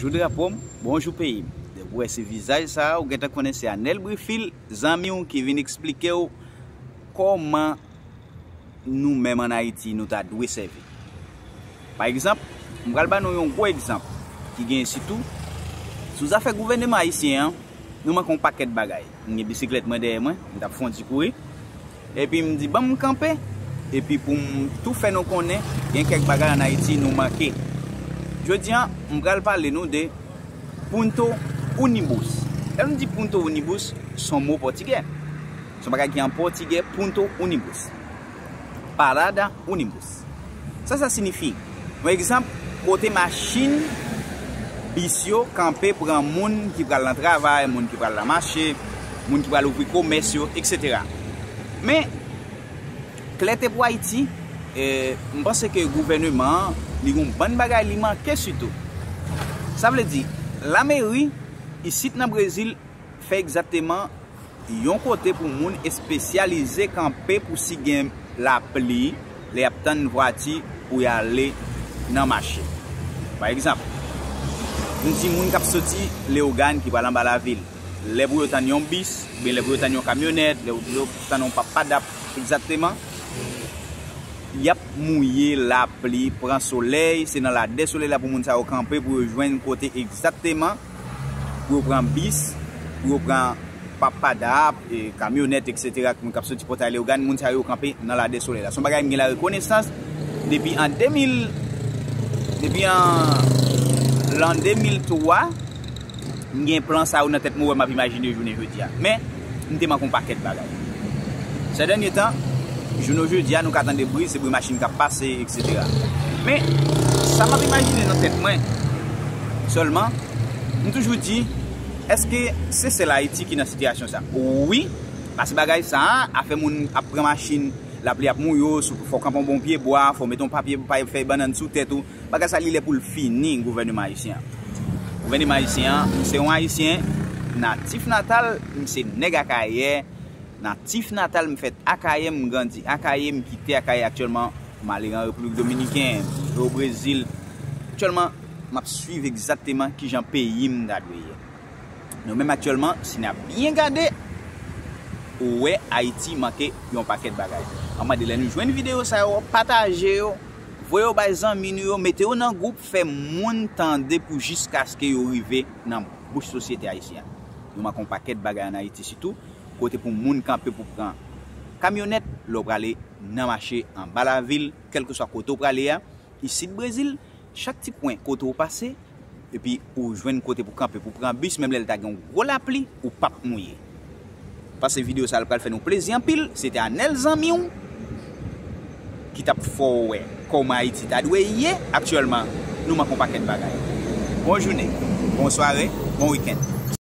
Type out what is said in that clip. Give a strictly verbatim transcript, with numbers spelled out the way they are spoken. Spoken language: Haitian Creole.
Bonjou drapo m, bonjou peyi m. Depi w wè se vizaj sa a, ou gentan konnen se Anel Brifil, zanmi w ki vin eksplike w kòman nou menm ann Ayiti nou ta dwe sèvi. Pa egzanp, m pral ban nou yon gwo egzanp ki genyen sitou sou zafè gouvèneman ayisyen an. Nou manke yon pakèt bagay. M gen bisiklèt mwen dèyè mwen, m t ap fè yon ti kouri. Epi m di, "Ban m kanpe." Epi pou m tou fè nou konnen, gen kèk bagay ann Ayiti nou manke. Jodi a, m pral pale nou de punto unibus. Lè nou di punto unibus, se yon mo pòtigè. Se yon bagay ki an pòtigè, punto unibus. Parada unibus. Sa sa siyifi? Yon egzanp, kote machin bis yo kanpe pran moun ki pral nan travay, moun ki pral nan mache, moun ki pral ouvri komès yo, etsetera. Men, klète pou Ayiti, eh, m panse ke gouvèneman an, li gen yon bann bagay li manke sitou. Sa vle di, lameri, isit nan Brezil, fè egzakteman yon kote pou moun espesyalize kanpe pou si gen lapli, lè y ap tann vwati pou y ale nan mache. Pa egzanp, nou di moun k ap soti Leyogàn ki pral anba lavil, lè pou yo tann yon bis, oubyen lè pou yo tann yon kamyonèt, lè pou yo tann yon pap padap, egzakteman, y ap mouye, lapli, pran solèy, se nan ladè solèy la pou moun sa yo kanpe, pou yo jwenn kote egzakteman, pou yo pran bis, pou yo pran pap padap, e, kamyonèt, etsetera, moun k ap soti Pòtay Leyogàn, moun sa yo kanpe nan ladè solèy la. Se yon bagay m gen larekonesans depi an de mil, depi an lan de mil twa, m gen plan sa yo nan tèt mwen, wè m ap imajine jounen jodi a. Men, m te manke yon pakèt bagay. Sè dènye tan, jounen jodi a, nou ka tande bri, se bri machin k ap pase, etsetera. Men, sa m ap imajine nan tèt mwen, sèlman, m toujou di, èske se sèl Ayiti ki nan sitiyasyon sa? Wi, pase bagay sa a, afè moun ap pran machin, lapli ap mouye yo, sou, fò w kanpe yon bon pye bwa, fò w mete yon papye, pa fèy bannann sou tèt ou. Bagay sa li lè pou l fini, gouvèneman ayisyen an. Gouvèneman ayisyen an, m se yon Ayisyen, natif natal, m se nèg Akayè, natif natal, m fèt Akayè, m grandi Akayè, m kite Akayè aktyèlman, m ale an Repiblik Dominiken, m rive o Brezil. Aktyèlman, m ap swiv egzakteman kijan peyi m ta dwe ye. Nou menm aktyèlman, si n ap byen gade, ou wè Ayiti manke yon pakèt bagay. Ann mande lè nou jwenn videyo sa yo, pataje yo, voye yo bay zanmi nou yo, mete yo nan gwoup, fè moun tande pou jiskaske yo rive nan bouch sosyete ayisyen an. Nou manke yon pakèt bagay ann Ayiti sitou, kote pou moun kanpe pou pran kamyonèt, lè w prale nan mache anba lavil, kèlkeswa kote w prale a, isit Brezil, chak ti kwen kote w pase, epi ou jwenn kote pou kanpe, pou pran bis, menm lè l ta gen yon gwo lapli, ou p ap mouye. Pase videyo sa a, l pral fè nou plezi anpil. Se te Anel zanmi w ki t ap fè w wè kòman Ayiti ta dwe ye aktyèlman. Nou manke yon pakèt bagay. Bon jounen, bon sware, bon wikenn.